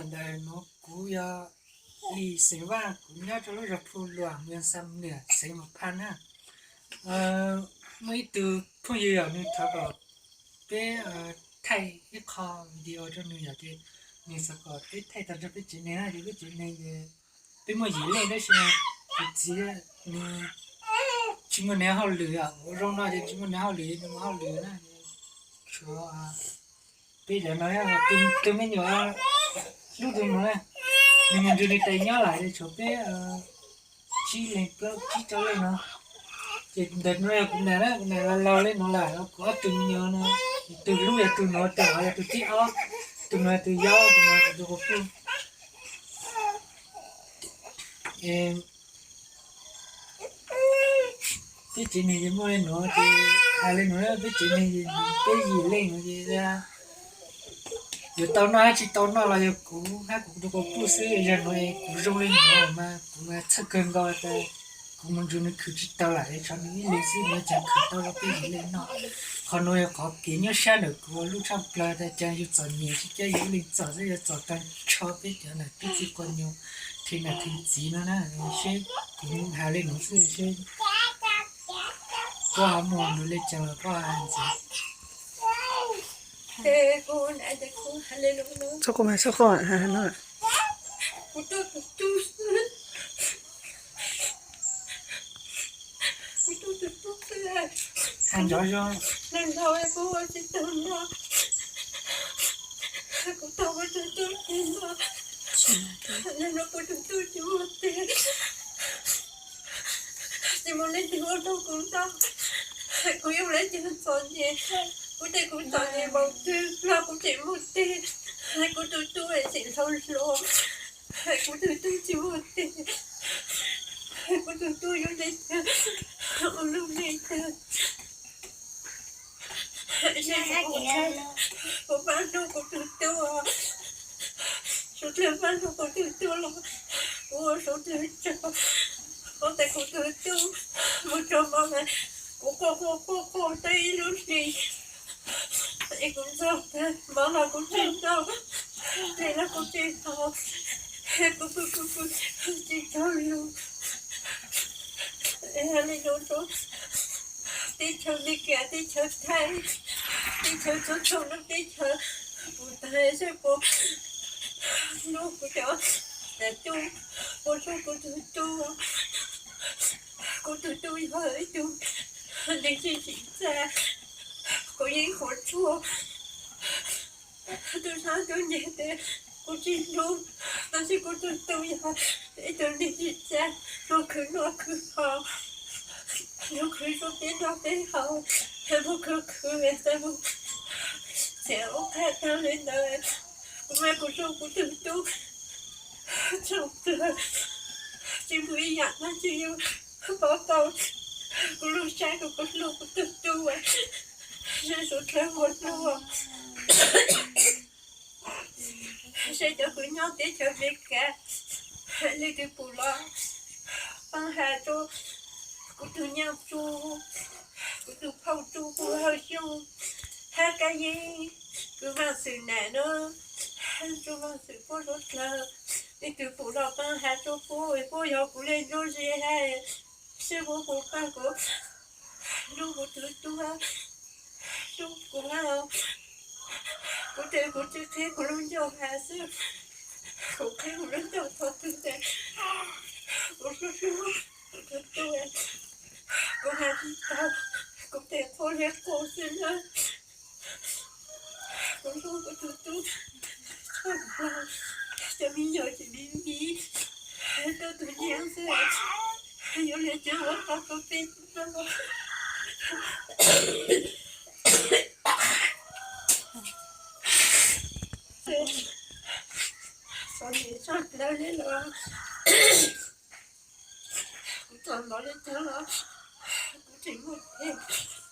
Ntawm nuav kuv yog Lis xeem Vaj, kuv nyob rau lub zog Phu Luam, moos Xam Nuam, xeev Mas Phaj na. Muaj ib tug phooj ywg yog nws thov kom peb thaij ib qho video rau nws yom, ces nws xav kom peb thaij tau rau peb tsev neeg na, ces peb tsev neeg ces peb muaj yim leej tab sis mas kuv txiv nws tsis muaj nws hauj lwm, ua zoo no ces tsis muaj nws hauj lwm, nws mus hauj lwm na. Tshuav peb cov no, tus me nyuam lub tus no, nws mus nrug nws tais nyob lawm, tshuav peb tsib leeg plaub tsib rau leej no. Ces ntawm no yog kuv nam na, kuv nam laus laus li no lawm, kuv ob tug me nyuam no, tus lub yog tus nuav, tus hov yog tus thib ob, tus nuav tus yau, tus nuav tus tus quas puj. Peb tsev neeg ces muaj li nuav ces hais li nuav, peb tsev neeg peb yim leej no ces yuav tau noj hab tsis tau noj los yog kuv hab kuv tus quas puj xwb. Yog nuav kuv zoo li nuav mas kuv mas txhawj kawg nkaus tas kuv mus nrug nws khwv tsis tau lawm, tshuav nws ib leeg xwb nws tseem khwv tau rau peb yim leej noj. Qhov nuav yog qhov kev nyuaj sab ntawm kuv lub tshaj plawg tas cas yus txom nyem tsis coj yus ib leeg txom xwb, yuav txom tag nrho peb cov nam tub txij quas nyuv, theej nam theej txiv no na. Seb kuv hais li nuav xwb seb koj ho muaj lus le caag los koj hais ntxiv. Hais ntxov zoo. Tsis muaj leej twg ua rau kuv noj, kuv yog leej twg txom nyem, kuv tej kuv txom nyem npaum twg los kuv tseem muaj teg. Kuv tus tub tseem hlob hlob, kuv tus tub tsis muaj teg, kuv tus tub yuav le caag ua lub neej tag. Kuv pab hlub kuv tus tub, suav dlawg pab hlub kuv tus tub los kuv ua suav dlawg tsaug. Ua tas kuv tus tub mus rau mov mas kuv quaj quaj quaj quaj tau ib lub hlis, es kuv ntxog tag mov los kuv tsis noj, dlej los kuv tsis haus, kuv kuv kuv kuv tsis tau lug. Hais li no rau teb chaws Amelikas, teb chaws Thaib, teb chaws txhua txhua lub teb chaws, kuv tas saib puas hlub kuv cov nam tub, puas hlub kuv tus tub. Kuv tus tub yog ib tug neeg tsim txaj, kuv yeej qhuas tshuaj, tub sab tub nyiag tes kuv tsis hlub, tab sis kuv tus tub yog ib tug neeg tsim txaj, luag khwv noj khwv haus, luag khwv rau peb noj peb haus, luag khwv khwv tas mus txhiam ua qhaj tag li ntawd. Kuv mas kuv hlub kuv tus tub tshaj plaws, tsis muaj ib yam dab tsi yuav pab tau kuv lub sab rau kuv hlub kuv tus tub. Seb suav dlawg puas hlub, seb cov kws nyob teb chaws Amelikas leej twg pum los pab has rua kuv tug nyab Tsu, kuv tug phauj Tsu, kuv Hawj Xyooj, hab Kab Yeeb, kuv Vaaj Xwm nam nuav, Tsu Vaaj Xwm puab suav dlawg, leej twg pum los pab has rua puab, puab yog kuv le nruab ze hab seb puab puas pab kuv hlub kuv tug tub, hlub kuv hab. Kuv tes kuv tsi qheb kuv lub ncauj has xwb, kuv qheb kuv lub ncauj txog twg tes kuv hlub hlub kuv tug tub, kuv has tsi tau, kuv tes quaj li quaj xwb na. Kuv hlub kuv tug tub tshaj plaws, cov me nyuam tseem me me, tuab tug nyab xwb, yuav le caag ua tau rua peb tug no. Txom nyem tshaj plaws li los, kuv txom nyem le caag los kuv tseem muaj teg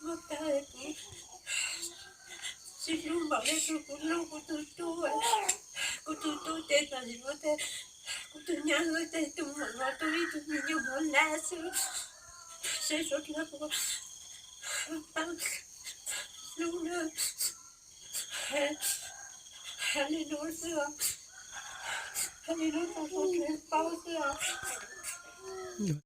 muaj taw, kuv tsi hlub npaum le tug kuv hlub kuv tug tub. Kuv tug tub tes txom nyem ua teg, kuv tug nyab tes tug mam los tu ib tug me nyuam mov lab xwb, seb suav dlawg puas pab hlub na. Has le nuav xwb os. Ib hnub tau tau tsev paub xwb os.